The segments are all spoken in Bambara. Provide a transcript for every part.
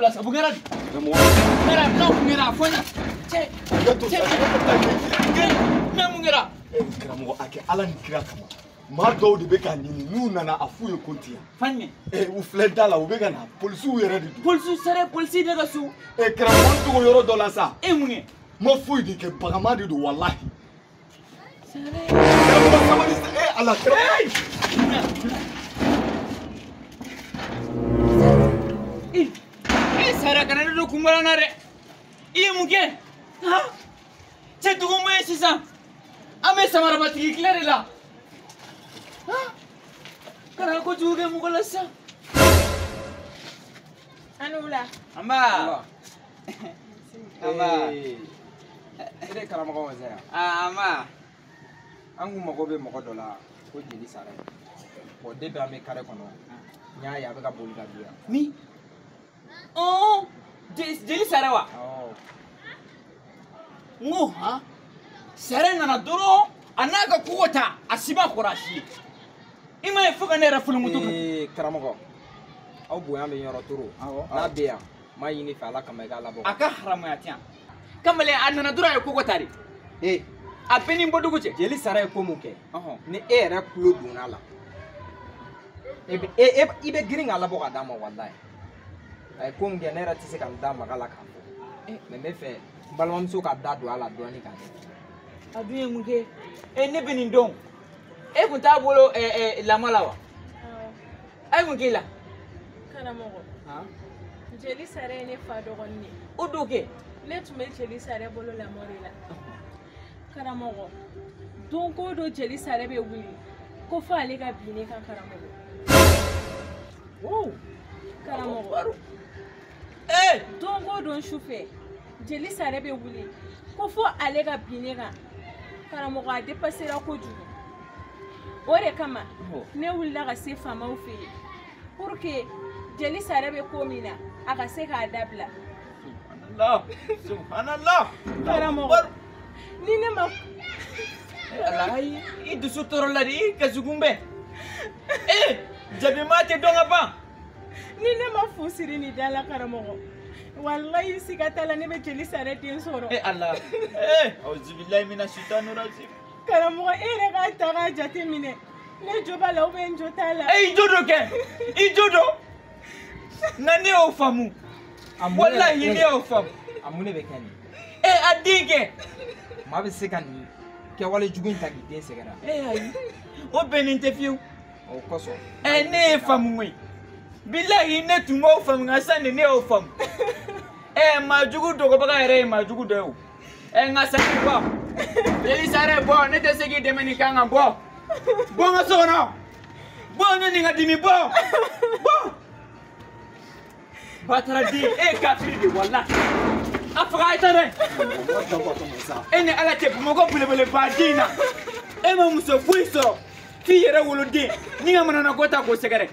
dabila sa, mun kɛra de? Mun kɛra? Non, mun kɛra? A fɔ n ɲɛna. Cɛ, cɛ, mais mun kɛra? Karamɔgɔ, a kɛ Ala ni kira kama. Maa dɔw de bɛ k'a ɲini, n'u nana a f'u ye ko n tɛ yan. Fan jumɛn? U filɛ da la, u bɛ ka na, polisiw yɛrɛ de don. Polisiw sɛrɛ, polisi de ka so. Karamɔgɔ, n dogo yɔrɔ dɔ la sa. E mun kɛ? N ma foyi de kɛ, bagama de don walahi. Karamɔgɔ, sabali sa, Ala karamɔgɔ. Sara kana ne don kunbala na dɛ. I ye mun kɛ? Han? Cɛ dugu ma ye sisan. An bɛ samarabatigi tile de la. Han? Kana kojugu kɛ mɔgɔ la sisan. A ni wula. Anba. Anba. E de ye karamɔgɔ Wasa ye? Anba. An kun mago bɛ mɔgɔ dɔ la ko Jeli Sara. Bon, depuis an bɛ carré kɔnɔ, n y'a ye a bɛ ka boli ka don yan. Min? Jeli Sara wa? Awɔ. N ko han? Sara nana dɔrɔn a n'a ka kogo ta, a si ma kɔrɔ a si ye. I m'a ye fo ka ne yɛrɛ folomoto kan. Karamɔgɔ, aw bonya bɛ yɔrɔ toro. N'a bɛ yan, n b'a ɲini fɛ Ala kama i k'a labɔ. A ka haramuya tɛ yan. Kamalen a nana dɔrɔn a ye kogo ta de. A bɛɛ ni n bɔdugu cɛ. Jeli Sara ye ko mun kɛ? Ni e yɛrɛ tulo donna a la, i bɛ girin k'a labɔ ka d'a ma walayi. A ye ko mun kɛ, ne yɛrɛ tɛ se ka n da maga la k'a fɔ. Mais n bɛ fɛ n balimamuso ka da don a la dɔɔnin ka kɛ. A dun ye mun kɛ? Ne bɛ nin dɔn. E kun t'a bolo lamɔ la wa? A ye mun k'i la? Karamɔgɔ, Jeli Sara ye ne fa dɔgɔnin ye. O don kɛ? Ne tun bɛ Jeli Sara bolo lamɔ de la. Karamɔgɔ, don o don Jeli Sara bɛ wuli ko fo ale ka bin ne kan karamɔgɔ. Karamɔgɔ. Don o don su fɛ Jeli Sara bɛ wuli ko fo ale ka bin ne kan. Karamɔgɔ, a dépassera kojugu. O de kama ne wulila ka se faamaw fɛ yen pour que Jeli Sara bɛ ko min na a ka se k'a dabila. Subhanallah, subhanallah. Karamɔgɔ, ni ne ma Ala, i dusu tɔɔrɔ la de, i kasikun bɛ. Jabimaa tɛ dɔn ka ban. Ni ne ma fu siri nin da la karamɔgɔ, walayi siga t'a la ne bɛ Jeli Sara den sɔrɔ. Ala, auzubillahi mina shaitani rajim. Karamɔgɔ, e yɛrɛ k'a ta k'a jate minɛ, ne jo b'a la ou bien n jo t'a la. I jo don kɛ, i jo don. Nka ne y'o faamu. Walayi ne y'o faamu. A mun de bɛ kɛ nin? A den kɛ. Maa bɛ se ka nin kɛwale jugu in ta k'i den sɛgɛrɛ. Ayi, o bɛnnen tɛ fiyewu. O kosɔn. Ne ye faamu koyi. Bilahi ne tun b'o faamu nka sisan de ne y'o faamu. Maajugu dɔgɔbaga yɛrɛ ye maajugu dɔ ye o. Nka sani bɔ. Jeli Sara bɔ, ne tɛ se k'i dɛmɛ nin kan kan bɔ. Bɔ n ka so kɔnɔ. Bɔ ne ni n ka dimi bɔ. Bɔ. Batara den, e ye kafiri de walahi. A faga a ye taa n'a ye. E ni Ala cɛ, Bamakɔ belebeleba den na. E ma muso foyi sɔrɔ f'i yɛrɛ woloden ni ka manamana ko ta k'o sɛgɛrɛ.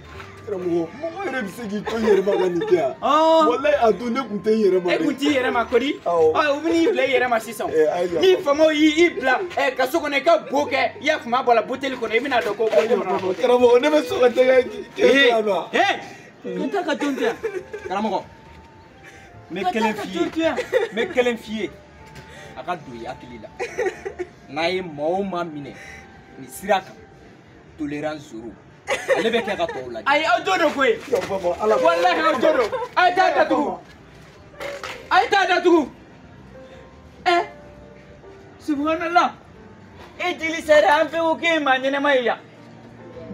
Karamɔgɔ, mɔgɔ yɛrɛ bɛ se k'i to i yɛrɛ ma ka nin kɛ yan? Walayi a don ne kun tɛ n yɛrɛ ma dɛ. E kun t'i yɛrɛ ma kodi? U bɛ n'i bila i yɛrɛ ma sisan. Ni faamaw y'i bila kaso kɔnɔ i ka bo kɛ, i y'a faamu a bɔra buteli kɔnɔ, i bɛna dɔn ko ko. Karamɔgɔ, ne bɛ sɔn ka tɛgɛ kɛ yan nɔ. Ka taa ka jɔn to yan. Karamɔgɔ, n bɛ kelen f'i ye. N bɛ kelen f'i ye. A ka don i hakili la. N'a ye maa o maa minɛ nin sira kan, tolérance zéro. Ale bɛ kɛ ka tɔw lajɛ. Ayi, aw jo don koyi. Walahi aw jo don. A ye taa datugu. A ye taa datugu. Subhanallah. E Jeli Sara, an bɛɛ ko k'e ye maa ɲɛnɛma ye yan.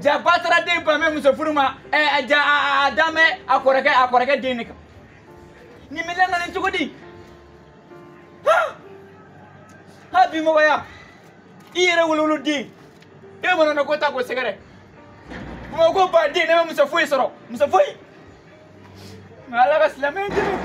Ja Batara den ban bɛ muso furu ma, ja a dan bɛ a kɔrɔkɛ den de kan. Nin bɛ lakale cogo di? Ha bi mɔgɔya. I yɛrɛ wolowoloden. E mana ko ta k'o sɛgɛrɛ. Bamakɔ baden, ne ma muso foyi sɔrɔ. Muso foyi. Nka Ala ka silamɛya dɛmɛ.